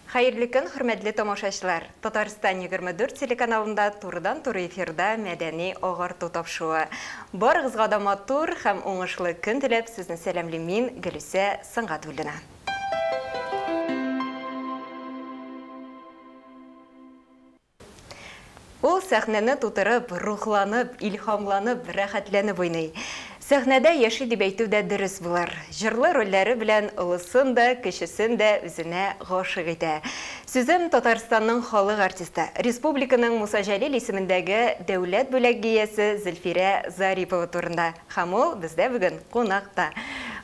Хәерле көн, хөрмәтле тамашачылар! Татарстан 24 телеканалында турыдан-туры эфирда мәдәни агарту тапшыруы. Барыгызга да матур һәм уңышлы көн теләп, сезне сәламлим мин, Гөлүсә Сөнгатуллина. Ул сәхнәне тутырып, рухланып, илһамланып, рәхәтләнеп уйный. Сәхнәдә яши дип әйтү дә дөрес булыр. Җырлы рольләре белән олысын да, кечесен дә үзенә гашыйк итә. Сүзем Татарстанның халык артисты, республиканың Муса Җәлил исемендәге дәүләт бүләк иясе Зөлфирә Зарипова турында. Һәм ул бездә бүген кунакта.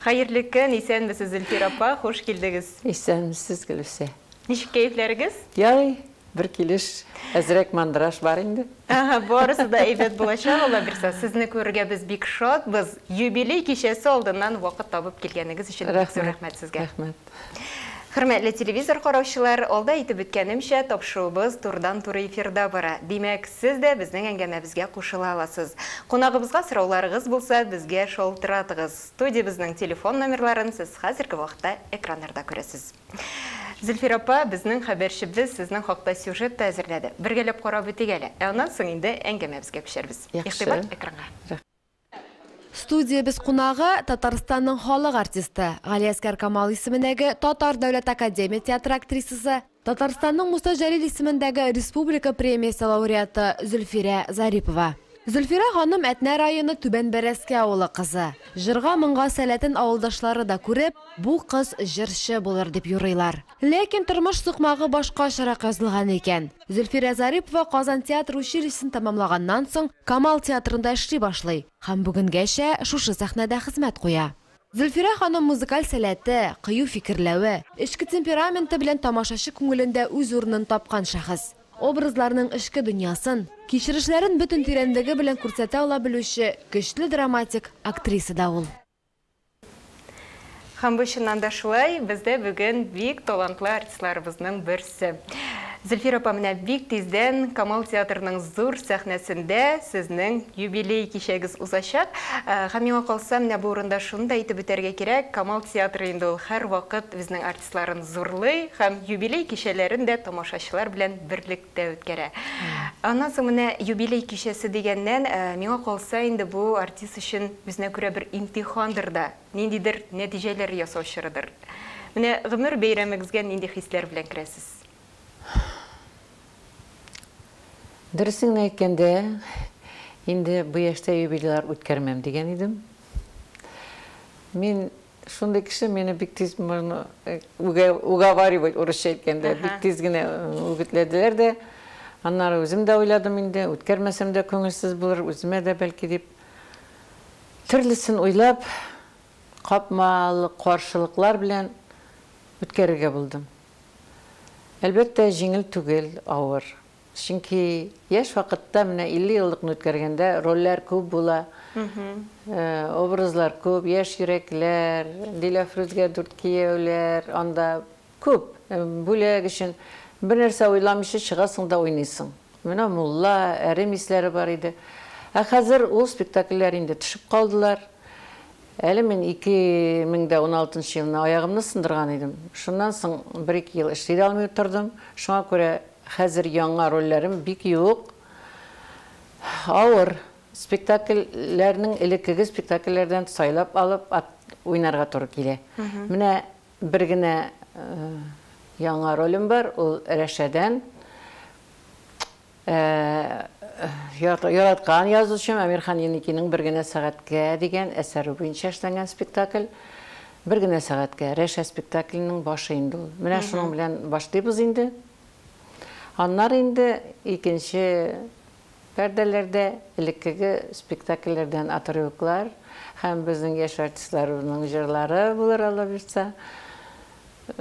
Хәерле көн, исәнмесез, Зөлфирә апа, хуш килдегез. Исәнмесез, Гөлүсә. Ничек кәефләрегез? Ярый, бер килеш, әзрәк мандраж бар инде. Ага, барысы да әйбәт булачак, Алла бирсә. Сезне күрергә без бик шатбыз. Юбилей кичәсе алдыннан вакыт табып килгәнегез өчен бик зур рәхмәт сезгә. Рәхмәт. Хөрмәтле телевизор караучылар, алда әйтеп үткәнемчә, тапшыруыбыз турыдан-туры эфирда бара. Димәк, сез дә безнең әңгәмәбезгә кушыла аласыз. Кунагыбызга сорауларыгыз булса, безгә шалтыратыгыз. Студиябезнең телефон номерларын сез хәзерге вакытта экраннарда күрәсез. Зөлфир апа, безнең хәбәрчебез сезнең хакта сюжет та әзерләде. Бергәләп карап үтик әле. Ә аннан соң инде әңгәмәбезгә күчәрбез. Игътибар экранга. Студиябез кунагы, Татарстанның халык артисты, Галиәсгар Камал исемендәге Татар дәүләт академия театры актрисасы, Татарстанның Муса Җәлил исемендәге республика премиясе лауреаты Зөлфирә Зарипова. Зөлфирә ханым Әтнә районы Түбән Бәрәскә авылы кызы. Җырга-моңга сәләтен авылдашлары да күреп, бу кыз җырчы булыр дип юрыйлар. Ләкин тормыш сукмагы башкачарак язылган икән. Зөлфирә Зарипова Казан театр училищесын тәмамлаганнан соң Камал театрында эшли башлый һәм бүгенгәчә шушы сәхнәдә хезмәт куя. Зөлфирә ханым музыкаль сәләте, кыю фикерләве, эчке темпераменты белән тамашачы күңелендә үз урынын тапкан шәхес. Образларның эчке дөньясын, кичерешләрен бөтен тирәнлеге белән күрсәтә ала белүче көчле драматик актриса да ул. Һәм бу чыннан да шулай, бездә бүген бик талантлы артистларыбызның берсе. Зөлфир апа, менә бик тиздән Камал театрының зур сәхнәсендә сезнең юбилей кичәгез узачак. Һәм миңа калса, менә бу урында шуны да әйтеп үтәргә кирәк, Камал театры инде ул һәрвакыт безнең артистларын зурлый һәм юбилей кичәләрен дә тамашачылар белән берлектә үткәрә. Аннан соң менә юбилей кичәсе дигәннән, миңа калса, инде бу артист өчен үзенә күрә бер имтихандыр да, ниндидер нәтиҗәләр ясау чорыдыр. Менә гомер бәйрәмегезгә нинди хисләр белән керәсез? Дөресен генә әйткәндә, инде бу яшьтә юбилейлар үткәрмәм дигән идем. Мин шундый кеше, мине бик тиз можно уговаривать, урысча әйткәндә, бик тиз генә үгетләделәр дә. Аннары үзем дә уйладым инде, үткәрмәсәм дә күңелсез булыр, үземә дә бәлки дип. Төрлесен уйлап, капмалы каршылыклар белән үткәрергә булдым. Әлбәттә, җиңел түгел, авыр. Чөнки яшь вакытта менә 50 еллыкны үткәргәндә рольләр күп була, образлар күп, яшь йөрәкләр, Диләфрүзгә дүрт кияүләр, анда күп. Бүләк өчен бер нәрсә уйламыйча чыгасың да уйныйсың. Менә Мулла, Әрем исләре бар иде. Ә хәзер ул спектакльләр инде төшеп калдылар. Әле мин 2016 нчы елны аягымны сындырган идем. Шуннан соң бер-ике ел эшли дә алмый тордым. Шуңа күрә хәзер яңа рольләрем бик юк. Авыр. Спектакльләрнең элеккеге спектакльләрдән сайлап алып уйнарга туры килә. Менә бер генә яңа ролем бар, ул Рәшәдән. Яраткан язучым Әмирхан Еникинең Бер генә сәгатькә дигән әсәре буенча эшләнгән спектакль. Бер генә сәгатькә. Рәшә спектакленең башы инде ул. Менә шуның белән башлыйбыз инде. Аннары инде икенче пәрдәләрдә элеккеге спектакльләрдән отрывоклар һәм безнең яшь артистларыбызның җырлары булыр, Алла боерса.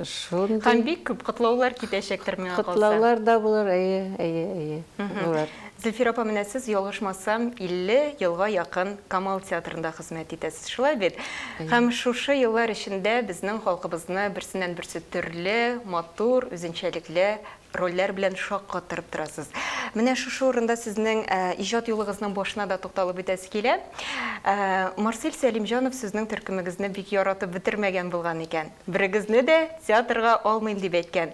Шундый. Һәм бик күп котлаулар китәчәктер, миңа калса. Котлаулар да булыр, әйе, әйе, әйе, булыр. Зөлфир апа, менә сез, ялгышмасам, 50 елга якын Камал театрында хезмәт итәсез, шулай бит? Һәм шушы еллар эчендә безнең халкыбызны берсеннән-берсе төрле, матур, үзенчәлекле рольләр белән шаккатырып торасыз. Менә шушы урында сезнең иҗат юлыгызның башына да тукталып үтәсе килә. Марсель Сәлимҗанов сезнең төркемегезне бик яратып бетермәгән булган икән. Берегезне дә театрга алмыйм дип әйткән.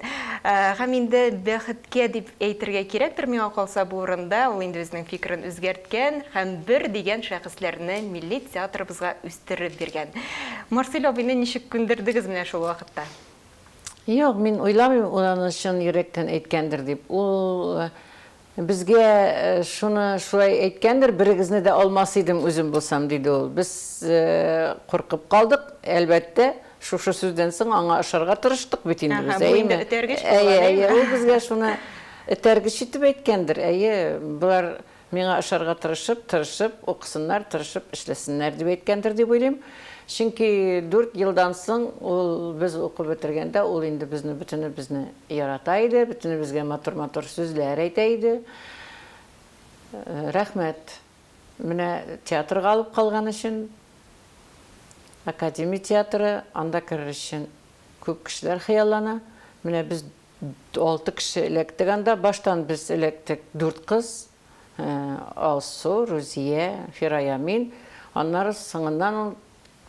Һәм инде бәхеткә дип әйтергә кирәктер миңа калса бу урында, ул инде үзенең фикерен үзгәрткән һәм бер дигән шәхесләрне милли театрыбызга үстереп биргән. Марсель абыйны ничек күндердегез менә шул вакытта? Юк, мин уйламыйм, ул аны чын йөрәктән әйткәндер дип. Ул безгә шуны шулай әйткәндер, берегезне дә алмас идем үзем булсам, диде ул. Без куркып калдык, әлбәттә, шушы сүздән соң аңа ошарга тырыштык бит инде без, әйеме? Бу инде этәргеч булган, әйе, әйе, ул безгә шуны этәргеч итеп әйткәндер, әйе, болар Миңа ошарга тырышып, тырышып укысыннар, тырышып эшләсеннәр дип әйткәндер дип уйлыйм. Чөнки дүрт елдан соң ул без укып бетергәндә ул инде безне бөтенебезне ярата иде, бөтенебезгә матур-матур сүзләр әйтә иде. Рәхмәт. Менә театрга алып калган өчен, академия театры, анда керер өчен күп кешеләр хыяллана. Менә без Алты кеше эләктек анда. Баштан без эләктек дүрт кыз. Алсу, Рузия, Фирая, мин. Аннары соңыннан ул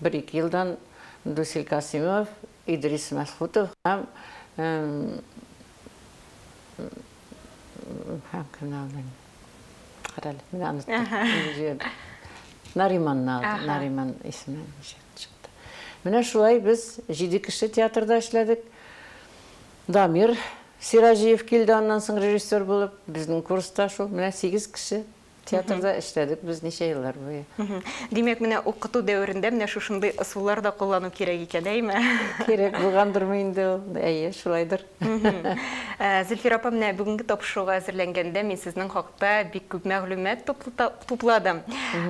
бер-ике елдан Дусил Касыймов, Идрис Мәсхүтов һәм һәм кемне алды инде? Карале, менә оныттым. Нариманны алды. Нариман исеме чыкты. Менә шулай без җиде кеше театрда эшләдек. Дамир Сираҗиев килде аннан соң режиссер булып. Безнең курста шул менә 8 кеше театрда эшләдек без ничә еллар буе. Димәк, менә укыту дәверендә менә шушындый ысуллар да куллану кирәк икән, әйме? Кирәк булгандырмы инде ул? Әйе, шулайдыр. Зөлфир апа, менә бүгенге тапшыруга әзерләнгәндә мин сезнең хакта бик күп мәгълүмат тупладым.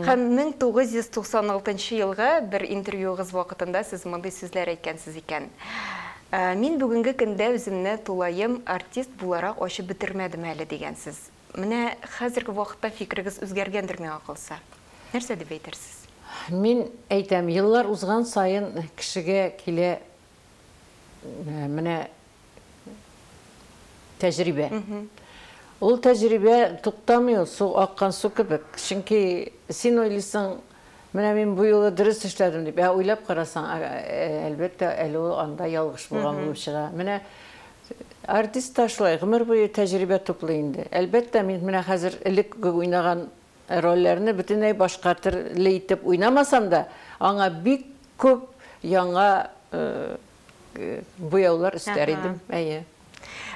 Һәм 1996 елгы бер интервьюыгыз вакытында сез мондый сүзләр әйткәнсез икән. Мин бүгенге көндә үземне тулаем артист буларак ачып бетермәдем әле, дигәнсез. Менә хәзерге вакытта фикерегез үзгәргәндер миңа калса. Нәрсә дип әйтерсез? Мин әйтәм, еллар узган саен кешегә килә менә тәҗрибә. Ул тәҗрибә туктамый ул, су аккан су кебек. Чөнки син уйлыйсың, менә мин бу юлы дөрес эшләдем дип. Ә уйлап карасаң, әлбәттә, әле ул анда ялгыш булган булып чыга. Менә артист та шулай, гомер буе тәҗрибә туплый инде. Әлбәттә, мин менә хәзер элек уйнаган рольләрне бөтенләй башка төрле итеп уйнамасам да, аңа бик күп яңа буяулар өстәр идем. Әйе.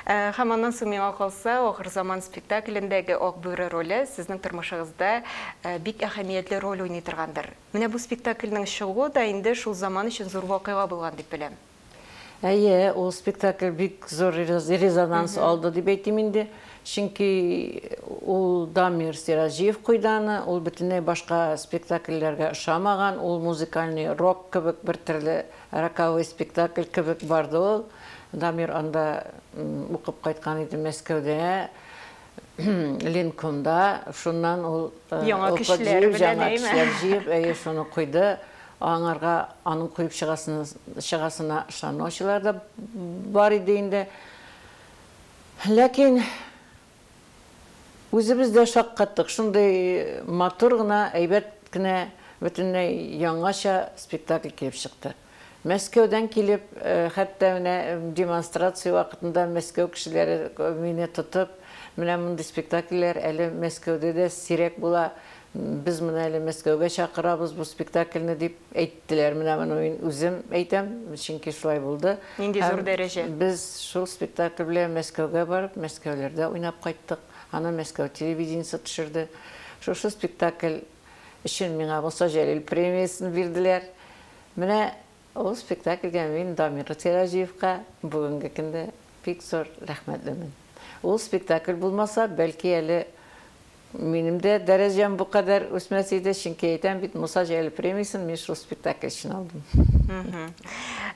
Һәм аннан соң миңа калса, Ахырзаман спектаклендәге Ак бүре роле сезнең тормышыгызда бик әһәмиятле роль уйный торгандыр. Менә бу спектакльнең чыгуы да инде шул заман өчен зур вакыйга булган дип беләм. Әйе, ул спектакль бик зур резонанс алды дип әйтим инде. Чөнки ул Дамир Сираҗиев куйды аны, ул бөтенләй башка спектакльләргә ошамаган, ул музыкальный рок кебек бер төрле роковой спектакль кебек барды ул. Дамир анда укып кайткан иде Мәскәүдә, Ленкомда. Шуннан ул яңа кешеләр белән, яңа кешеләр җыеп, әйе, шуны куйды. Аңарга аның куеп чыгасына, чыгасына ышанмаучылар да бар иде инде. Ләкин Үзебез дә шаккаттык, шундый матур гына, әйбәт кенә, бөтенләй яңача спектакль килеп чыкты. Мәскәүдән килеп, хәтта менә демонстрация вакытында Мәскәү кешеләре мине тотып, менә мондый спектакльләр әле Мәскәүдә дә сирәк була, без моны әле Мәскәүгә чакырабыз бу спектакльне дип әйттеләр. Менә моны мин үзем әйтәм, чөнки шулай булды. Нинди зур дәрәҗә. Без шул спектакль белән Мәскәүгә барып, Мәскәүләрдә уйнап кайттык. Аны Мәскәү телевидениесе төшерде. Шушы спектакль өчен миңа Муса Җәлил премиясен бирделәр. Менә ул спектакльгә мин Дамир Сираҗиевка бүгенге көндә бик зур рәхмәтлемен. Ул спектакль булмаса, бәлки әле Минем дә дәрәҗәм бу кадәр үсмәс иде, чөнки әйтәм бит, Муса Җәлил премиясен мин шул спектакль өчен алдым.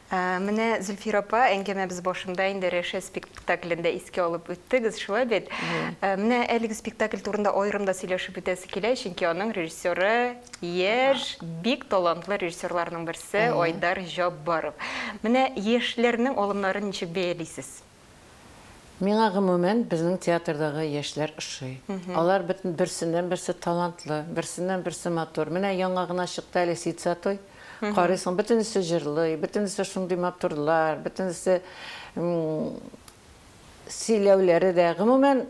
Менә, Зөлфир апа, әңгәмәбез башында инде Рәшә спектаклен дә искә алып үттегез, шулай бит? Менә әлеге спектакль турында аерым да сөйләшеп үтәсе килә, чөнки аның режиссеры яшь, бик талантлы режиссерларның берсе Айдар Җаббаров. Менә яшьләрнең алымнарын ничек бәялисез? Миңа гомумән безнең театрдагы яшьләр ошый. Алар бөтен берсеннән-берсе талантлы, берсеннән-берсе матур. Менә яңа гына чыкты әле Ситса туй. Карыйсың, бөтенесе җырлый, бөтенесе шундый матурлар, бөтенесе сөйләүләре дә. Гомумән,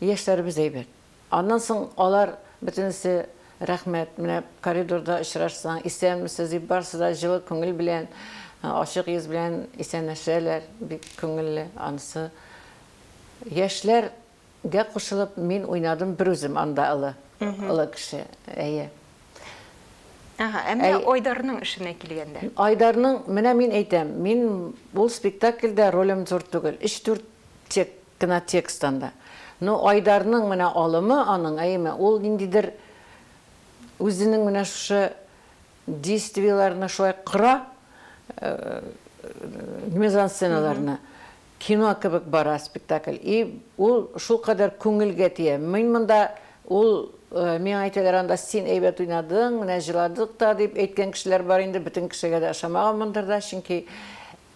яшьләребез әйбәт. Аннан соң алар бөтенесе рәхмәт, менә коридорда очрашсаң, исәнмесез дип, барысы да җылы күңел белән, ачык йөз белән исәнләшәләр, бик күңелле анысы. Яшьләргә кушылып мин уйнадым бер үзем анда олы, олы кеше, әйе. Ага, ә менә Айдарның эшенә килгәндә. Айдарның, менә мин әйтәм, мин ул спектакльдә ролем зур түгел, өч-дүрт тек кына текст анда. Но Айдарның менә алымы аның, әйеме, ул ниндидер үзенең менә шушы действиеләрне шулай кора, мизансценаларны. Кино кебек бара спектакль. И ул шулкадәр күңелгә тия. Мин монда ул миңа әйтәләр анда син әйбәт уйнадың, менә җыладык та дип әйткән кешеләр бар инде, бөтен кешегә дә ошамаганмындыр да, чөнки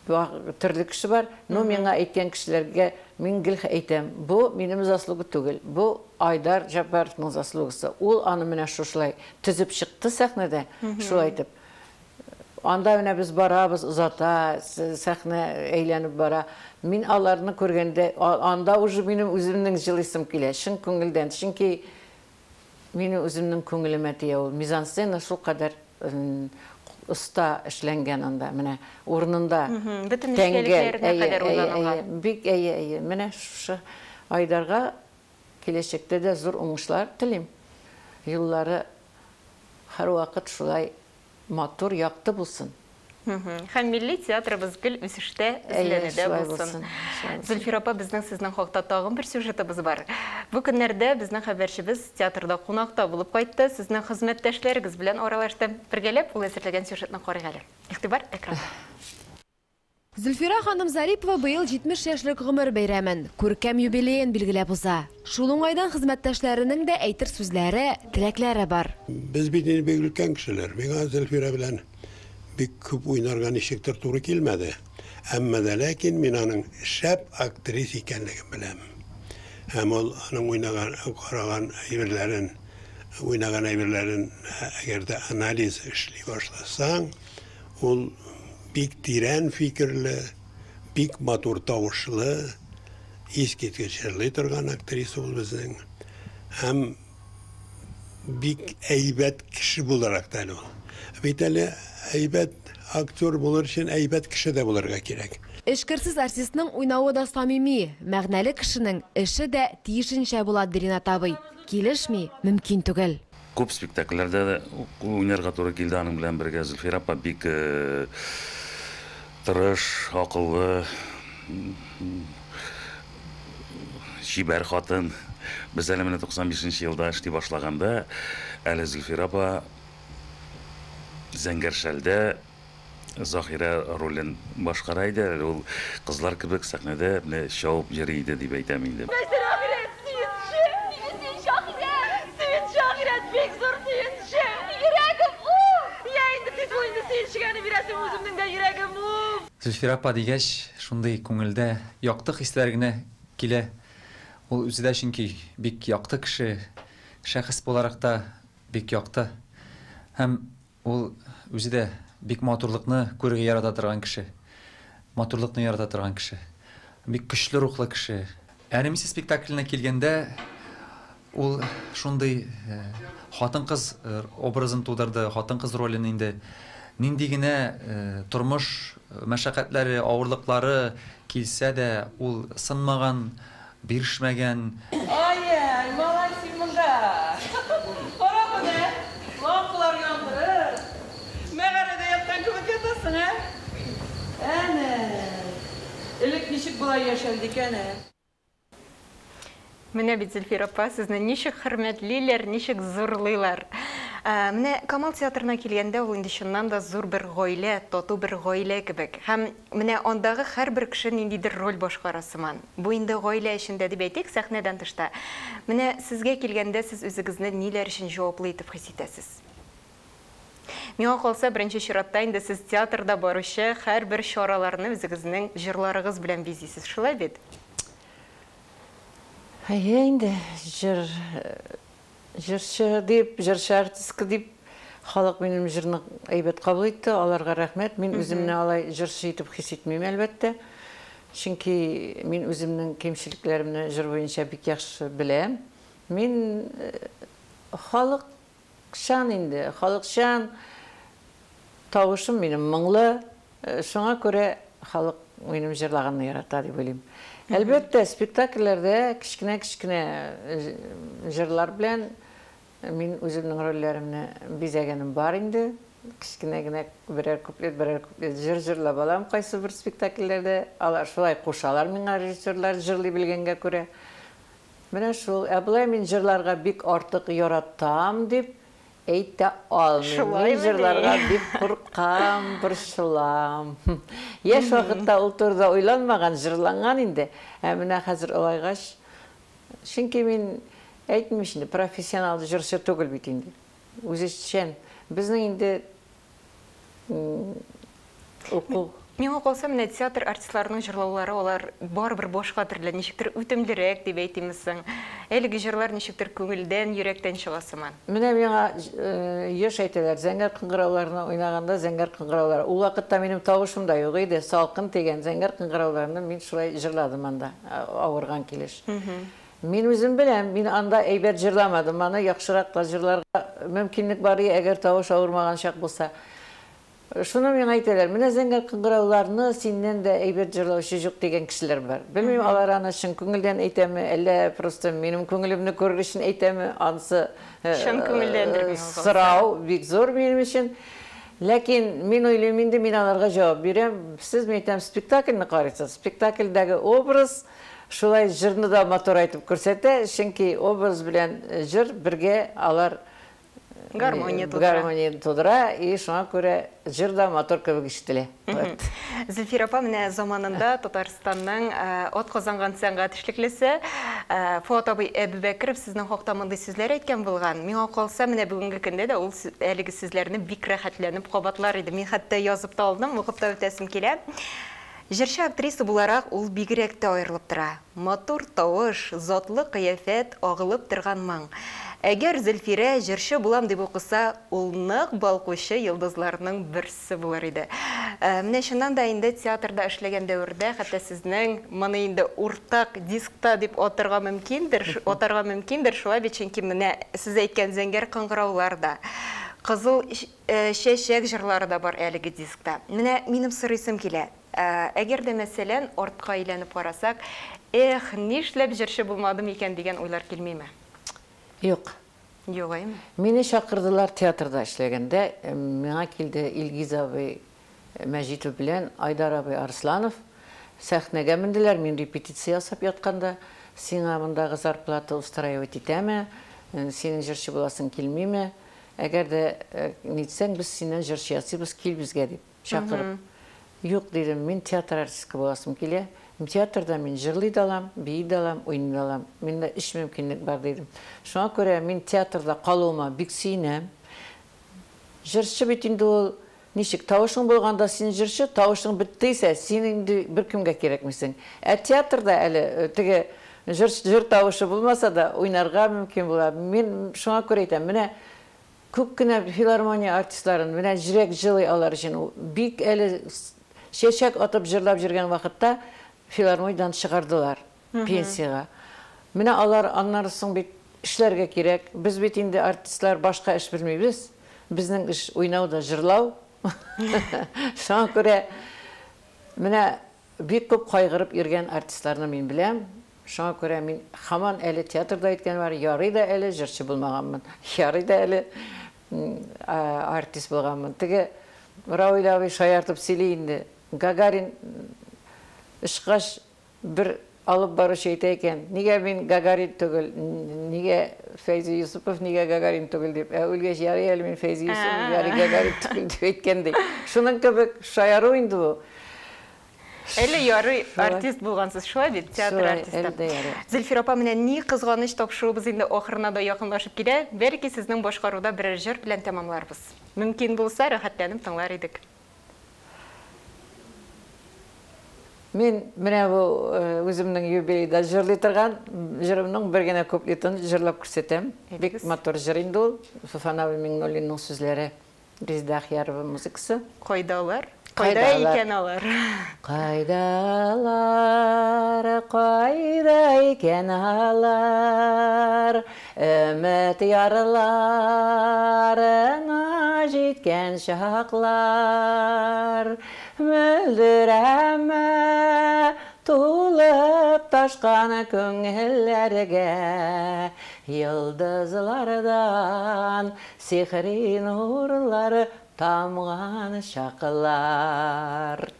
төрле кеше бар. Но миңа әйткән кешеләргә мин гел әйтәм, бу минем заслуга түгел, бу Айдар Җаббаровның заслугасы. Ул аны менә шушылай төзеп чыкты сәхнәдә, шулай итеп. Анда менә без барабыз, озата, сәхнә әйләнеп бара. Мин аларны күргәндә, анда уже минем үземнең җылыйсым килә, чын күңелдән. Чөнки минем үземнең күңелемә тия ул. Мизансцена шулкадәр оста эшләнгән анда, менә урынында. Бөтен нечкәлекләренә кадәр уйланылган. Бик әйе, әйе. Менә шушы Айдарга киләчәктә дә зур уңышлар телим. Юллары һәрвакыт шулай матур, якты булсын. Һәм милли театрыбыз гел үсештә, эзләнүдә булсын. Зөлфир апа, безнең сезнең хакта тагын бер сюжетыбыз бар. Бу көннәрдә безнең хәбәрчебез театрда кунакта булып кайтты, сезнең хезмәттәшләрегез белән аралашты. Бергәләп ул әзерләгән сюжетны карыйк әле. Игътибар экранга. Зөлфирә ханым Зарипова быел 70 яшьлек гомер бәйрәмен, күркәм юбилеен билгеләп уза. Шул уңайдан хезмәттәшләренең дә әйтер сүзләре, теләкләре бар. Без бит инде бик өлкән кешеләр. Миңа Зөлфирә белән бик күп уйнарга ничектер туры килмәде. Әмма дә ләкин мин аның шәп актрис икәнлеген беләм. Һәм ул аның уйнаган, караган әйберләрен, уйнаган әйберләрен әгәр дә анализ эшли башласаң, ул бик тирән фикерле, бик матур тавышлы, искиткеч җырлый торган актриса ул безнең. Һәм бик әйбәт кеше буларак та әле ул. Бит әле әйбәт актер булыр өчен әйбәт кеше дә булырга кирәк. Эшкерсез артистның уйнавы да самими, мәгънәле кешенең эше дә тиешенчә була, ди Ринат абый. Килешми мөмкин түгел. Күп спектакльләрдә дә уйнарга туры килде аның белән бергә. Зөлфирә апа бик тырыш, акыллы, чибәр хатын. Без әле менә 95 елда эшли башлаганда, әле Зөлфирә апа Зәңгәр шәлдә Заһирә ролен башкара иде. Әле ул кызлар кебек сәхнәдә менә чабып йөри иде дип әйтәм инде. Зөлфирә апа дигәч, шундый күңелдә якты хисләр генә килә. Ул үзе дә чөнки бик якты кеше, шәхес буларак та бик якты. Һәм ул үзе дә бик матурлыкны күрергә ярата торган кеше. Матурлыкны ярата торган кеше. Бик көчле рухлы кеше. Әнемисе спектакленә килгәндә, ул шундый хатын-кыз образын тудырды, хатын-кыз ролен инде. Нинди генә тормыш мәшәкатьләре, авырлыклары килсә дә, ул сынмаган, бирешмәгән. Ай-яй, малай, син монда. Кара моны, лампалар яндырып, мәгарәдә яткан кебек ятасың, ә? Әнә, элек ничек болай яшәлде икән, ә? Менә бит, Зөлфир апа, сезне ничек хөрмәтлиләр, ничек зурлыйлар. Менә Камал театрына килгәндә, ул инде чыннан да зур бер гаилә, тату бер гаилә кебек. Һәм менә андагы һәрбер кеше ниндидер роль башкара сыман. Бу инде гаилә эчендә дип әйтик, сәхнәдән тышта. Менә сезгә килгәндә, сез үзегезне ниләр өчен җаваплы итеп хис итәсез? Миңа калса, беренче чиратта инде сез театрда баручы һәрбер чараларны үзегезнең җырларыгыз белән бизисез, шулай бит? Әйе инде, җыр җырчы дип, җырчы артистка дип халык минем җырны әйбәт кабул итте, аларга рәхмәт. Мин үземне алай җырчы итеп хис итмим, әлбәттә. Чөнки мин үземнең кимчелекләремне җыр буенча бик яхшы беләм. Мин халыкчан инде, халыкчан тавышым минем моңлы. Шуңа күрә халык минем җырлаганны ярата дип уйлыйм. Әлбәттә, спектакльләрдә кечкенә-кечкенә җырлар белән мин үземнең рольләремне бизәгәнем бар инде. Кечкенә генә берәр куплет, берәр куплет җыр җырлап алам кайсы бер спектакльләрдә. Алар шулай кушалар миңа режиссерлар җырлый белгәнгә күрә. Менә шул. Ә болай мин җырларга бик артык яратам дип әйтә алмыйм. Мин җырларга бик куркам, борчылам. Яшь вакытта ул турыда уйланмаган, җырланган инде. Ә менә хәзер олайгач, чөнки мин әйтмим инде, профессионал җырчы түгел бит инде. Үзешчән. Безнең инде уку. Миңа калса, менә театр артистларының җырлаулары алар барыбер башка төрле, ничектер үтемлерәк дип әйтимме соң. Әлеге җырлар ничектер күңелдән, йөрәктән чыга сыман. Менә миңа еш әйтәләр, зәңгәр кыңгырауларны уйнаганда зәңгәр кыңгыраулар. Ул вакытта минем тавышым да юк иде, салкын тигән зәңгәр кыңгырауларны мин шулай җырладым анда, авырган килеш. Мин үзем беләм, мин анда әйбәт җырламадым, аны яхшырак та җырларга мөмкинлек бар, әгәр тавыш авырмаган чак булса. Шуны миңа әйтәләр, менә зәңгәр кыңгырауларны синнән дә әйбәт җырлаучы юк дигән кешеләр бар. Белмим, алар аны чын күңелдән әйтәме, әллә просто минем күңелемне күрер өчен әйтәме, анысы чын күңелдәндер миңа калса. Сорау бик зур минем өчен. Ләкин мин уйлыйм инде, мин аларга җавап бирәм. Сез, мин әйтәм, спектакльне карыйсыз. Спектакльдәге образ шулай җырны да матур әйтеп күрсәтә, чөнки образ белән җыр бергә алар гармония тудыра. Гармония тудыра, и шуңа күрә җыр да матур кебек ишетелә. Зөлфирә апа, менә заманында Татарстанның ат казанган сәнгать эшлеклесе Фоат абый Әбүбәкеров сезнең хакта мондый сүзләр әйткән булган. Миңа калса, менә бүгенге көндә дә ул әлеге сүзләрне бик рәхәтләнеп кабатлар иде. Мин хәтта язып та алдым, укып та үтәсем килә. Җырчы актриса буларак ул бигрәк тә аерылып тора. Матур тавыш, затлы кыяфәт, агылып торган моң. Әгәр Зөлфирә җырчы булам дип укыса, ул нык балкучы йолдызларның берсе булыр иде. Менә чыннан да инде театрда эшләгән дәвердә, хәтта сезнең моны инде уртак дискта дип атарга мөмкиндер, атарга мөмкиндер, шулай бит, чөнки менә сез әйткән зәңгәр кыңгыраулар да, кызыл чәчәк җырлары да бар әлеге дискта. Менә минем сорыйсым килә. Әгәр дә мәсәлән, артка әйләнеп карасак, эх, нишләп җырчы булмадым икән дигән уйлар килмиме? Юк. Юк, әйме? Мине чакырдылар театрда эшләгәндә, миңа килде Илгиз абый Мәҗитов белән Айдар абый Арсланов. Сәхнәгә менделәр, мин репетиция ясап ятканда, сиңа мондагы зарплата устраивать итәме, синең җырчы буласың килмиме? Әгәр дә нитсәң, без синнән җырчы ясыйбыз, кил безгә дип чакырып. Юк, дидем, мин театр артистка буласым килә. Театрда мин җырлый да алам, бии дә алам, уйный да алам. Миндә өч мөмкинлек бар, дидем. Шуңа күрә мин театрда калуыма бик сөенәм. Җырчы бит инде ул ничек, тавышың булганда син җырчы, тавышың бетте исә, син инде беркемгә кирәкмисең. Ә театрда әле теге җыр тавышы булмаса да уйнарга мөмкин була. Мин шуңа күрә әйтәм, менә күп кенә филармония артистларын, менә җирәк җылый алар өчен, бик әле чәчәк атып җырлап йөргән вакытта филармониядән чыгардылар пенсияга. Менә алар аннары соң бит эшләргә кирәк. Без бит инде артистлар башка эш белмибез. Безнең эш уйнау да җырлау. Шуңа күрә менә бик күп кайгырып йөргән артистларны мин беләм. Шуңа күрә мин һаман әле театрда әйткән бар, ярый да әле җырчы булмаганмын, ярый да әле артист булганмын. Теге Равил абый шаяртып сөйли инде. Гагарин очкач бер Алып баручы әйтә икән, нигә мин Гагарин түгел, нигә Фәйзи Юсупов, нигә Гагарин түгел дип. Ә үлгәч, ярый әле мин Фәйзи Юсупов, ярый Гагарин түгел дип әйткән ди. Шуның кебек шаяру инде бу. Әле ярый артист булгансыз, шулай бит, театр артисты. Зөлфир апа, менә ни кызганыч, тапшыруыбыз инде ахырына да якынлашып килә. Бәлки сезнең башкаруда берәр җыр белән тәмамларбыз. Мөмкин булса, рәхәтләнеп тыңлар идек. Мин менә бу үземнең юбилейда җырлый торган җырымның бер генә куплетын җырлап күрсәтәм. Бик матур җыр инде ул. Туфан абый Миңнуллинның сүзләре. Резеда Ахиярова музыкасы. Кайда алар? Кайда икән алар? Кайда алар, кайда икән алар? Өмет ярларына җиткән чаклар. Мөлдерәмә тулып ташкан күңелләргә йолдызлардан Сихри нурлар тамган чаклар.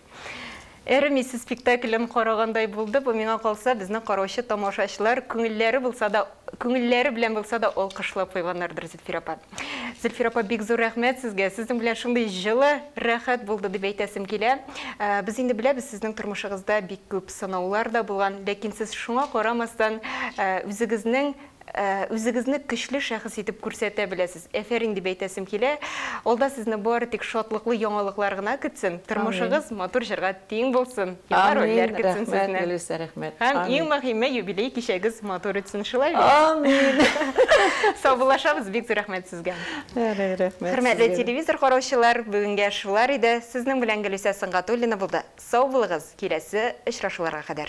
Эрмисе спектаклен карагандай булды. Бу миңа калса, безне караучы тамашачылар күңелләре булса да, күңелләре белән булса да алкышлап куйганнардыр Зөлфир апа. Зөлфир апа, бик зур рәхмәт сезгә. Сезнең белән шундый җылы, рәхәт булды дип әйтәсем килә. Без инде беләбез, сезнең тормышыгызда бик күп сынаулар да булган, ләкин сез шуңа карамастан, үзегезнең Үзегезне көчле шәхес итеп күрсәтә беләсез. Әфәрин дип әйтәсем килә. Алда сезне бары тик шатлыклы яңалыклар гына көтсен. Тормышыгыз матур җырга тиң булсын. Яңа рольләр көтсен сезне. Рәхмәт, Гөлүсә, рәхмәт. Һәм иң мөһиме, юбилей кичәгез матур үтсен, шулай бит? Амин. Саубуллашабыз, бик зур рәхмәт сезгә. Рәхмәт. Хөрмәтле телевизор караучылар, бүгенгә шулар иде. Сезнең белән Гөлүсә Сөнгатуллина булды. Сау булыгыз, киләсе очрашуларга кадәр.